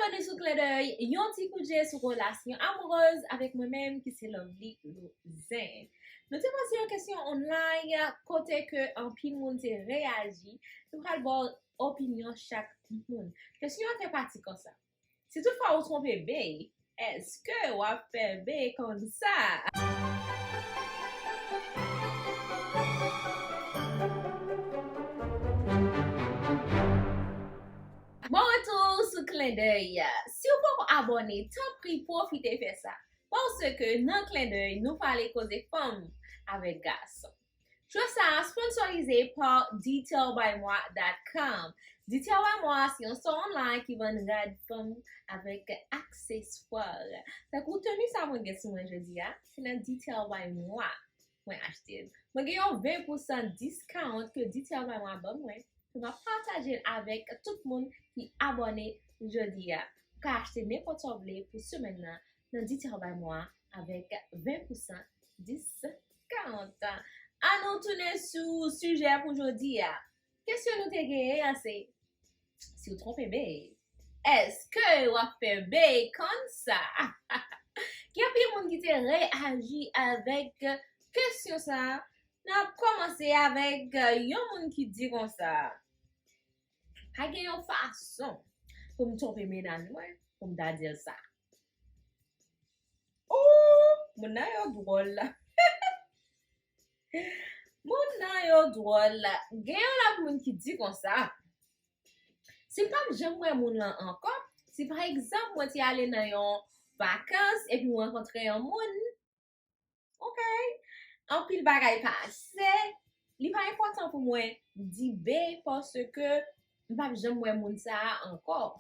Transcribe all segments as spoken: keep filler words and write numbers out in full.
Byenveni sou Klendèy, yon ti kout je sou relasyon amourèz avèk mwen menm ki se Lovely Louzen. Nou te poze yon kesyon online kote ke anpil moun te reyaji. Nou pral ba w opinyon chak moun. Kesyon an te pati konsa. Si toutfwa ou twonpe B, èske w ap fè B konn sa? Bon retou sou Klendèy. Si w poko abòne, tanpri pwofite fè sa. Paske nan Klendèy, nou pale koze fanm avèk gason. Cho sa a sponsorize pa detail by moi dot com. Detail by moi se yon store online ki vann rad fanm avèk akseswa. Tankou teni sa mwen gen sou mwen jodi a, se nan Detail by moi mwen achte l. Mwen gen yon ven pousan discount ke Detail by moi ban mwen, ke m ap pataje l avèk tout moun ki abòne jodi a. Ou ka achte nenpòt sa w vle pou semèn nan nan Detail by moi avèk ven pousan discount. Ann nou tounen sou sijè pou jodi a. Kesyon nou te genyen an se, si w twonpe B, èske w ap fè B konn sa? Gen anpil moun ki te reyaji avèk kesyon sa a. N ap kòmanse avèk yon moun ki di konsa, pa gen yon fason pou m twonpe mennaj mwen pou m ta di l sa. Oh, moun nan yo dwòl. Moun nan yo dwòl. Gen yon lòt moun ki di konsa, si m p ap janm wè moun lan ankò, si pa egzanp mwen te ale nan yon vakans epi m rankontre yon moun, ok, anpil bagay pase, li pa enpòtan pou mwen di B paske m p ap janm wè moun sa a ankò.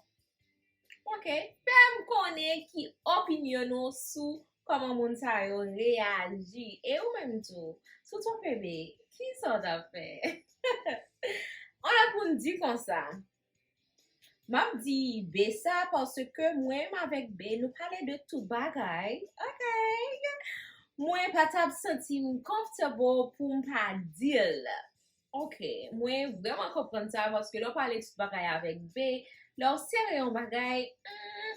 Ok, fè m konnen ki opinyon nou sou kòman moun sa yo reyaji. E ou menm tou, si w twonpe B, kisa w t ap fè? Yon lòt moun di konsa, m ap di B sa paske mwen menm avèk B, nou pale de tout bagay. Ok. Mwen pa t ap santi m comfortable pou m pa di l. Ok, mwen vrèman konprann sa, paske lè w pale tout bagay avèk B, lè w sere yon bagay, hmm,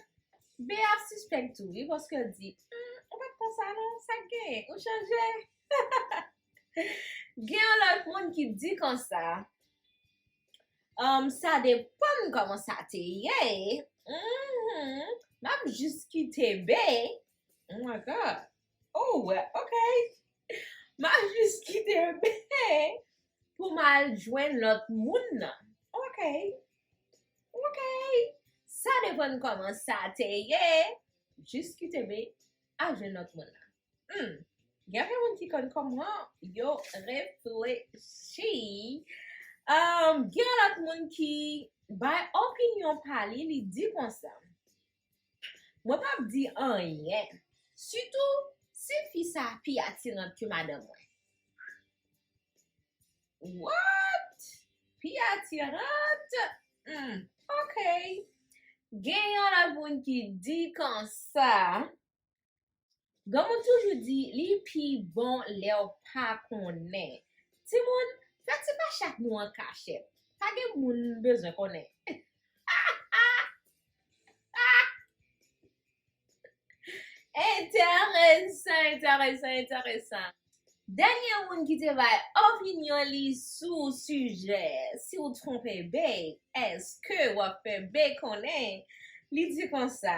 B ap sispèk tou, wi, paske l di, hmm, ou pa t konsa non, sa k genyen, ou chanje. Gen yon lòt moun ki di konsa, um, sa depann kòman sa te ye, mhm, m ap jis kite B, oh my God, oh, ok, m ap jis kite B pou m al jwenn lòt moun nan. Ok. Ok. Sa depann kòman sa te ye. Jis kite B al jwenn lòt moun nan. Hmm. Gen anpil moun ki konn kòman yo reflechi. Um, gen yon lòt moun ki bay opinyon pa li, li di konsa, mwen p ap di anyen. Sitou si fi sa a pi atirant ke madanm mwen. What? Pi atirant? Hmm, ok. Gen yon lòt moun ki di konsa, granmoun toujou di li pi bon lè w pa konnen. Timoun, fè ti machak nou an kachèt. Pa gen moun bezwen konnen. Enteresan, enteresan, enteresan. Dènye moun ki te bay opinyon li sou sijè, si w twonpe B, èske w ap fè B konnen? Li di konsa,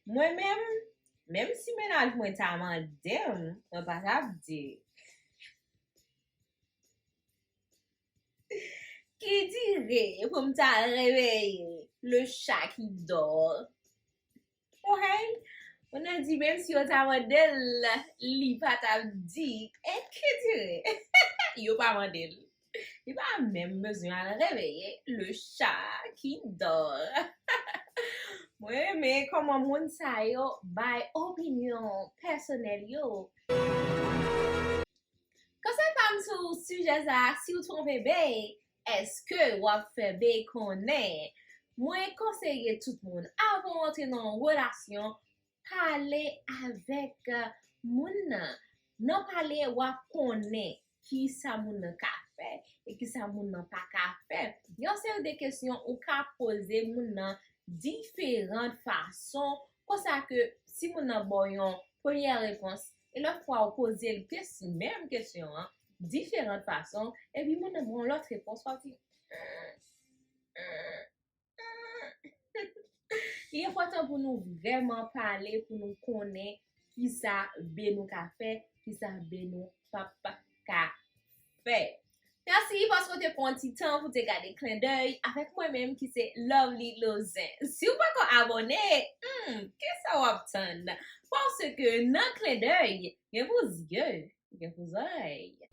mwen menm, menm si mennaj mwen ta mande m, mwen pa t ap di. Ki dire pou m ta reveye le chat qui dort? Ok? Moun nan di menm si yo ta mande l, li pa t ap di. E ki dire? Yo pa mande l. Li pa menm bezwen al reveye le chat qui dort. Mwen renmen kòman moun sa yo bay opinyon pèsonèl yo. Konsèy pa m sou sijè sa a, si w twonpe B, èske w ap fè B konnen? Mwen konseye tout moun, avan w antre nan yon relasyon, pale avèk moun nan. Nan pale, w ap konnen kisa moun nan ka fè e kisa moun nan pa ka fè. Yon seri de kesyon ou ka poze moun nan diferan fason, konsa ke si moun nan ba w yon premyè repons, e lòt fwa ou poze l kes, menm kesyon an, diferan fason, epi moun nan ba w yon lòt repons, w ap di, "Hmm, hmm, hmm." Li enpòtan pou nou vrèman pale, pou nou konnen kisa be nou ka fè, kisa be nou p ap ka fè. Mèsi paske w te pran ti tan pou te gade Klendèy avèk mwen menm ki se Lovely Lausanne. Si w poko abòne, hmm, kisa w ap tann? Paske nan Klendèy, gen pou zye, gen pou zòrèy.